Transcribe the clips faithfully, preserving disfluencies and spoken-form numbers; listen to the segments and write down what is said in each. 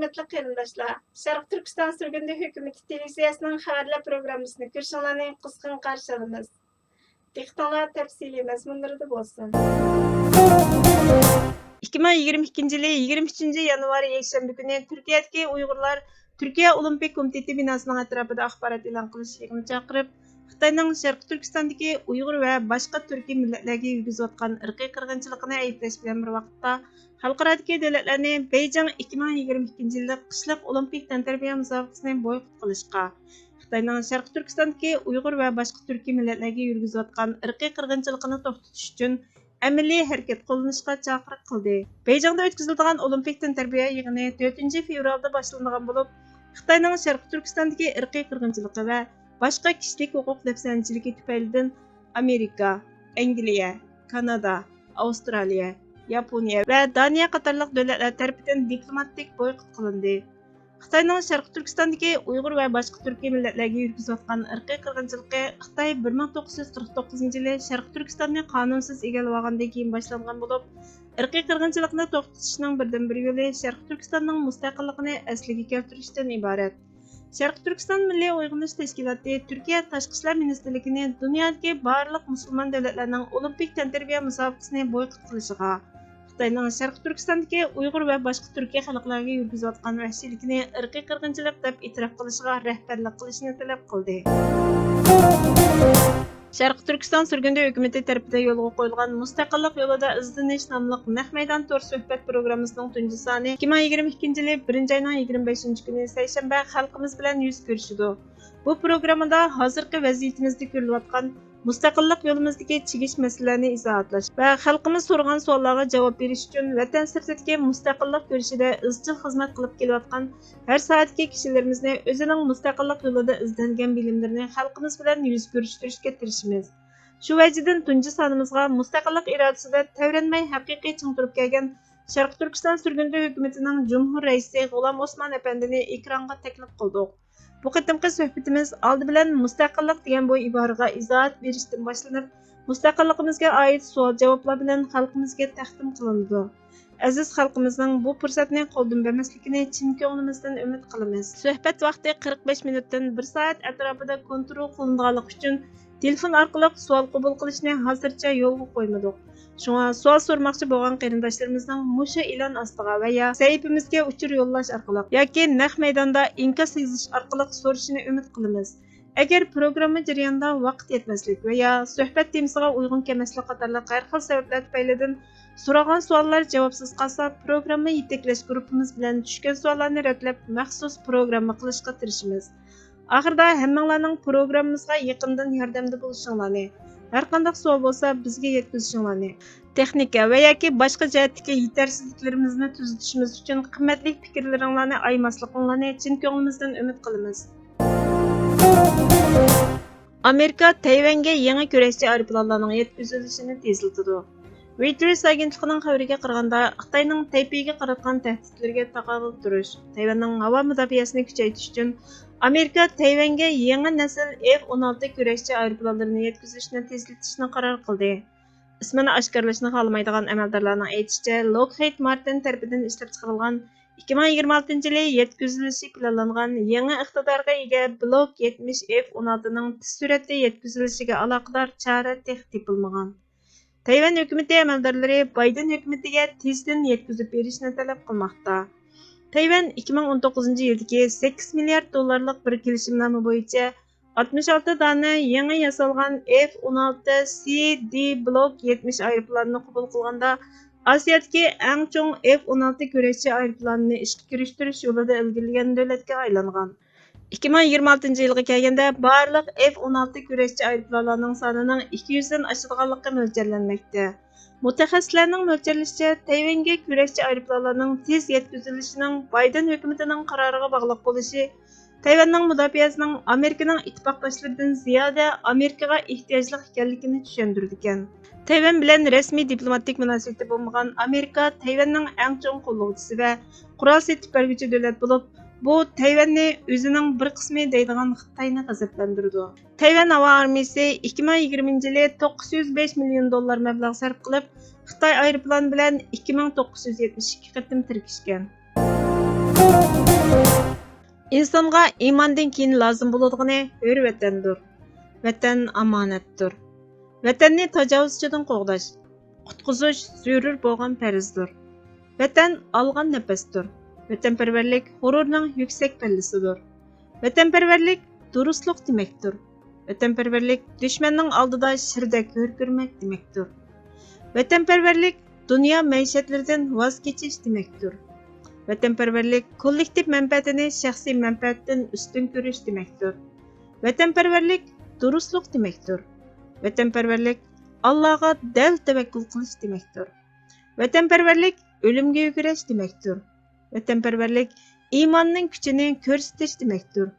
ھۆرمەتلىك قېرىنداشلار، شەرقىي تۈركىستان سۈرگۈندە ھۆكۈمىتى تېلېۋىزىيەسىنىڭ خەۋەرلەر پروگراممىسىنى كۆرۈشۈڭلارنى قىزغىن قارشى ئالىمىز. دىققىتىڭلار تەپسىلىي مەزمۇنلىرىدا بولسۇن. ئىككى مىڭ يىگىرمە ئىككىنچى يىلى يىگىرمە ئۈچىنچى يانۋار يەكشەنبە كۈنى تۈركىيەدىكى ئۇيغۇرلار تۈركىيە ئولىمپىك كومىتېتى بىناسىنىڭ ئەتراپىدا ئاخبارات ئېلان قىلىش يىغىنى چاقىرىپ، خىتاينىڭ شەرقىي تۈركىستاندىكى ئۇيغۇر ۋە باشقا تۈركىي مىللەتلەرگە يۈرگۈزۈۋاتقان ئىرقىي قىرغىنچىلىقىنى ئەيىبلەش بىلەن بىر ۋاقىتتا، خەلقئارادىكى دۆلەتلەرنى بېيجىڭ ئىككى مىڭ يىگىرمە ئىككىنچى يىللىق قىشلىق ئولىمپىك تەنتەربىيە مۇسابىقىسىنى بويكوت قىلىشقا، خىتاينىڭ شەرقىي تۈركىستاندىكى ئۇيغۇر ۋە باشقا تۈركىي مىللەتلەرگە يۈرگۈزۈۋاتقان ئىرقىي قىرغىنچىلىقىنى توختىتىش ئۈچۈن ئەمەلىي ھەرىكەت قوللىنىشقا چاقىرىق قىلدى. بېيجىڭدا ئۆتكۈزۈلىدىغان ئولىمپىك تەنتەربىيە يىغىنى تۆتىنچى فېۋرالدا باشلىنىدىغان بولۇپ، خىتاينىڭ شەرقىي تۈركىستاندىكى ئىرقىي قىرغىنچىلىقى ۋە باشقا كىشىلىك ھوقۇق دەپسەندىچىلىكى تۈپەيلىدىن ئامېرىكا، ئەنگلىيە، كانادا، ئاۋسترالىيە، ياپونىيە ۋە دانىيە قاتارلىق دۆلەتلەر تەرىپىدىن دىپلوماتىك بويكوت قىلىندى. خىتاينىڭ شەرقىي تۈركىستاندىكى ئۇيغۇر ۋە باشقا تۈركىي مىللەتلەرگە يۈرگۈزۈۋاتقان ئىرقىي قىرغىنچىلىقى خىتاي بىر مىڭ توققۇز يۈز قىرىق توققۇزىنچى يىلى شەرقىي تۈركىستاننى قانۇنسىز ئىگىلىۋالغاندىن كېيىن باشلانغان بولۇپ، ئىرقىي قىرغىنچىلىقنى توختىتىشنىڭ بىردىنبىر يولى شەرقىي تۈركىستاننىڭ مۇستەقىللىقىنى ئەسلىگە كەلتۈرۈشتىن ئىبارەت. شەرقىي تۈركىستان مىللىي ئويغىنىش تەشكىلاتى تۈركىيە تاشقى ئىشلار مىنىستىرلىكىنى دۇنيادىكى بارلىق مۇسۇلمان دۆلەتلەرنىڭ ئولىمپىك تەنتەربىيە مۇسابىقىسىنى بويكوت قىلىشىغا، خىتاينىڭ شەرقىي تۈركىستاندىكى ئۇيغۇر ۋە باشقا تۈركىي خەلقلەرگە يۈرگۈزۈۋاتقان ۋەھشىيلىكىنى ئىرقىي قىرغىنچىلىق دەپ ئېتىراپ قىلىشىغا رەھبەرلىك قىلىشنى تەلەپ قىلدى. شەرقىي تۈركىستان سۈرگۈندە ھۆكۈمىتى تەرىپىدىن يولغا قويۇلغان مۇستەقىللىق يولىدا ئىزدىنىش ناملىق نەق مەيدان تور سۆھبەت پروگراممىسىنىڭ تۇنجى سانى ئىككى مىڭ يىگىرمە ئىككىنچى يىلى بىرىنچى ئاينىڭ يىگىرمە بەشىنچى كۈنى سەيشەنبە خەلقىمىز بىلەن يۈز كۆرۈشىدۇ. بۇ پروگراممىدا ھازىرقى ۋەزىيىتىمىزدە كۆرۈلۈۋاتقان مۇستەقىللىق يولىمىزدىكى چىگىش مەسىلىلەرنى ئىزاھاتلاش ۋە خەلقىمىز سورىغان سوئاللارغا جاۋاب بېرىش ئۈچۈن ۋەتەن سىرتىدىكى مۇستەقىللىق كۈرىشىدە ئىزچىل خىزمەت قىلىپ كېلىۋاتقان ھەر ساھەدىكى كىشىلىرىمىزنى ئۆزىنىڭ مۇستەقىللىق يولىدا ئىزدەنگەن بىلىملىرىنى خەلقىمىز بىلەن يۈز كۆرۈشتۈرۈشكە تىرىشىمىز. شۇ ۋەجىدىن تۇنجى سانىمىزغا مۇستەقىللىق ئىرادىسىدە تەۋرەنمەي ھەقىقىي چىڭ تۇرۇپ كەلگەن شەرقىي تۈركىستان سۈرگۈندە ھۆكۈمىتىنىڭ جۇمھۇر رەئىسى غۇلام ئوسمان ئەپەندىنى ئېكرانغا تەكلىپ قىلدۇق. بۇ قېتىمقى سۆھبىتىمىز ئالدى بىلەن مۇستەقىللىق دېگەن بۇ ئىبارىگە ئىزاھات بېرىشتىن باشلىنىپ، مۇستەقىللىقىمىزگە ئائىت سوئال-جاۋابلار بىلەن خەلقىمىزگە تەقدىم قىلىنىدۇ. ئەزىز خەلقىمىزنىڭ بۇ پۇرسەتنى قولدىن بەرمەسلىكىنى چىن كۆڭلىمىزدىن ئۈمىد قىلىمىز. سۆھبەت ۋاقتى قىرىق بەش مىنۇتتىن بىر سائەت ئەتراپىدا كونترول قىلىنىدىغانلىقى ئۈچۈن، تېلېفون ئارقىلىق سوئال قوبۇل قىلىشنى ھازىرچە يولغا قويمىدۇق. شۇڭا سوئال سورىماقچى بولغان قېرىنداشلىرىمىزنىڭ مۇشۇ ئېلان ئاستىغا ۋە يا سەھىپىمىزگە ئۇچۇر يوللاش ئارقىلىق ياكى نەق مەيداندا ئىنكاس يېزىش ئارقىلىق سورىشىنى ئۈمىد قىلىمىز. ئەگەر پروگرامما جەريانىدا ۋاقىت يەتمەسلىك ۋە يا سۆھبەت تېمىسىغا ئۇيغۇن كەلمەسلىك قاتارلىق ھەر خىل سەۋەبلەر تۈپەيلىدىن سورالغان سوئاللار جاۋابسىز قالسا، پروگرامما يېتەكلەش گۇرۇپپىمىز بىلەن چۈشكەن سوئاللارنى رەتلەپ، مەخسۇس پروگرامما قىلىشقا تىرىشىمىز. ئاخىرىدا ھەممىڭلارنىڭ پروگراممىمىزغا يېقىندىن ياردەمدە بولۇشۇڭلارنى، ھەرقانداق سوئال بولسا بىزگە يەتكۈزۈشۈڭلارنى، تېخنىكا ۋە ياكى باشقا جەھەتتىكى يېتەرسىزلىكلىرىمىزنى تۈزىتىشىمىز ئۈچۈن قىممەتلىك پىكىرلىرىڭلارنى ئايىماسلىقىڭلارنى چىن كۆڭلىمىزدىن ئۈمىد قىلىمىز. ئامېرىكا تەيۋەنگە يېڭى كۈرەشچى ئايروپىلانلارنىڭ يەتكۈزۈلۈشىنى تېزلىتىدۇ. رويتېرس ئاگېنتلىقىنىڭ خەۋىرىگە قارىغاندا، خىتاينىڭ تەيپېيگە قاراتقان تەھدىتلىرىگە تاقابىل تۇرۇش، تەيۋەننىڭ ھاۋا مۇداپىئەسىنى كۈچەيتىش ئۈچۈن ئامېرىكا تەيۋەنگە يېڭى نەسىل ئېف ئون ئالتە كۈرەشچى ئايروپىلانلىرىنى يەتكۈزۈشنى تېزلىتىشنى قارار قىلدى. ئىسمىنى ئاشكارىلاشنى خالىمايدىغان ئەمەلدارلارنىڭ ئېيتىشىچە، لوكھېيد مارتىن تەرىپىدىن ئىشلەپچىقىرىلغان ئىككى مىڭ يىگىرمە ئالتىنچى يىلى يەتكۈزۈلۈشى پىلانلانغان يېڭى ئىقتىدارغا ئىگە بلوك يەتمىش ئېف ئون ئالتىنىڭ تېز سۈرئەتتە يەتكۈزۈلۈشىگە ئالاقىدار چارە تېخى تېپىلمىغان. تەيۋەن ھۆكۈمىتى ئەمەلدارلىرى بايدېن ھۆكۈمىتىگە تېزدىن يەتكۈزۈپ بېرىشنى تەلەپ قىلماقتا. تەيۋەن ئىككى مىڭ ئون توققۇزىنچى يىلدىكى سەككىز مىليارد دوللارلىق بىر كېلىشىمنامە بويىچە ئاتمىش ئالتە دانە يېڭى ياسالغان ئېف ئون ئالتە سى دى بلوك يەتمىش ئايروپىلانىنى قوبۇل قىلغاندا، ئاسىيادىكى ئەڭ چوڭ ئېف ئون ئالتە كۈرەشچى ئايروپىلانىنى ئىشقا كىرىشتۈرۈش يولىدا ئىلگىرىلىگەن دۆلەتكە ئايلانغان. ئىككى مىڭ يىگىرمە ئالتىنچى يىلغا كەلگەندە، بارلىق ئېف ئون ئالتە كۈرەشچى ئايروپىلانلارنىڭ سانىنىڭ ئىككى يۈزدىن ئاشىدىغانلىقى مۆلچەرلەنمەكتە. مۇتەخەسسىسلەرنىڭ مۆلچەرلىشىچە، تەيۋەنگە كۈرەشچى ئايروپىلانلارنىڭ تېز يەتكۈزۈلۈشىنىڭ بايدېن ھۆكۈمىتىنىڭ قارارىغا باغلىق بولۇشى، تەيۋەننىڭ مۇداپىئەسىنىڭ ئامېرىكىنىڭ ئىتتىپاقداشلىرىدىن زىيادە ئامېرىكىغا ئېھتىياجلىق ئىكەنلىكىنى چۈشەندۈرىدىكەن. تەيۋەن بىلەن رەسمىي دىپلوماتىك مۇناسىۋىتى بولمىغان ئامېرىكا تەيۋەننىڭ ئەڭ چوڭ قوللىغۇچىسى ۋە قورال سېتىپ بەرگۈچى دۆلەت بولۇپ، بۇ تەيۋەننى ئۆزىنىڭ بىر قىسمى دەيدىغان خىتاينى غەزەپلەندۈرىدۇ. تەيۋەن ھاۋا ئارمىيىسى ئىككى مىڭ يىگىرمىنچى يىلى توققۇز يۈز بەش مىليون دوللار مەبلەغ سەرپ قىلىپ، خىتاي ئايروپىلانى بىلەن ئىككى مىڭ توققۇز يۈز يەتمىش ئىككى قېتىم تىركىشكەن. ئىنسانغا ئىماندىن كېيىن لازىم بولىدىغىنى ھۆر ۋەتەندۇر. ۋەتەن ئامانەتتۇر. ۋەتەننى تاجاۋۇزچىدىن قوغداش، قۇتقۇزۇش زۆرۈر بولغان پەرزدۇر. ۋەتەن ئالغان نەپەستۇر. ۋەتەنپەرۋەرلىك غۇرۇرنىڭ يۈكسەك پەللىسىدۇر. ۋەتەنپەرۋەرلىك دۇرۇسلۇق دېمەكتۇر. ۋەتەنپەرۋەرلىك دۈشمەننىڭ ئالدىدا شىردەك ھۆركىرىمەك دېمەكتۇر. ۋەتەنپەرۋەرلىك دۇنيا مەيشەتلىرىدىن ۋاز كېچىش دېمەكتۇر. ۋەتەنپەرۋەرلىك كوللېكتىپ مەنپەئەتىنى شەخسىي مەنپەئەتتىن ئۈستۈن كۆرۈش دېمەكتۇر. ۋەتەنپەرۋەرلىك دۇرۇسلۇق دېمەكتۇر. ۋەتەنپەرۋەرلىك ئاللاغا دەل تەۋەككۈل قىلىش دېمەكتۇر. ۋەتەنپەرۋەرلىك ئۆلۈمگە يۈگۈرۈش دېمەكتۇر. ۋەتەنپەرۋەرلىك ئىماننىڭ كۈچىنى كۆرسىتىش دېمەكتۇر.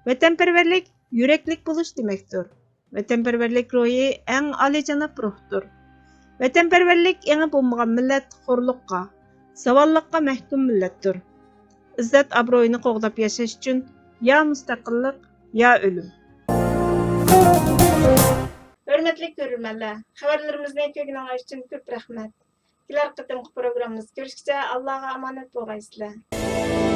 ۋەتەنپەرۋەرلىك يۈرەكلىك بولۇش دېمەكتۇر. ۋەتەنپەرۋەرلىك روھى ئەڭ ئالىيجاناب روھتۇر. ۋەتەنپەرۋەرلىك ئېڭى بولمىغان مىللەت خورلۇققا، زاۋاللىققا مەھكۇم مىللەتتۇر. ئىززەت ئابرۇيىنى قوغداپ ياشاش ئۈچۈن يا مۇستەقىللىق، يا ئۆلۈم. ھۆرمەتلىك كۆرۈرمەنلەر، خەۋەرلىرىمىزنى كۆرگىنىڭلار ئۈچۈن كۆپ رەھمەت. كېلەر قېتىمقى پروگراممىمىزدا كۆرۈشكىچە ئاللاغا ئامانەت بولغايسىلەر.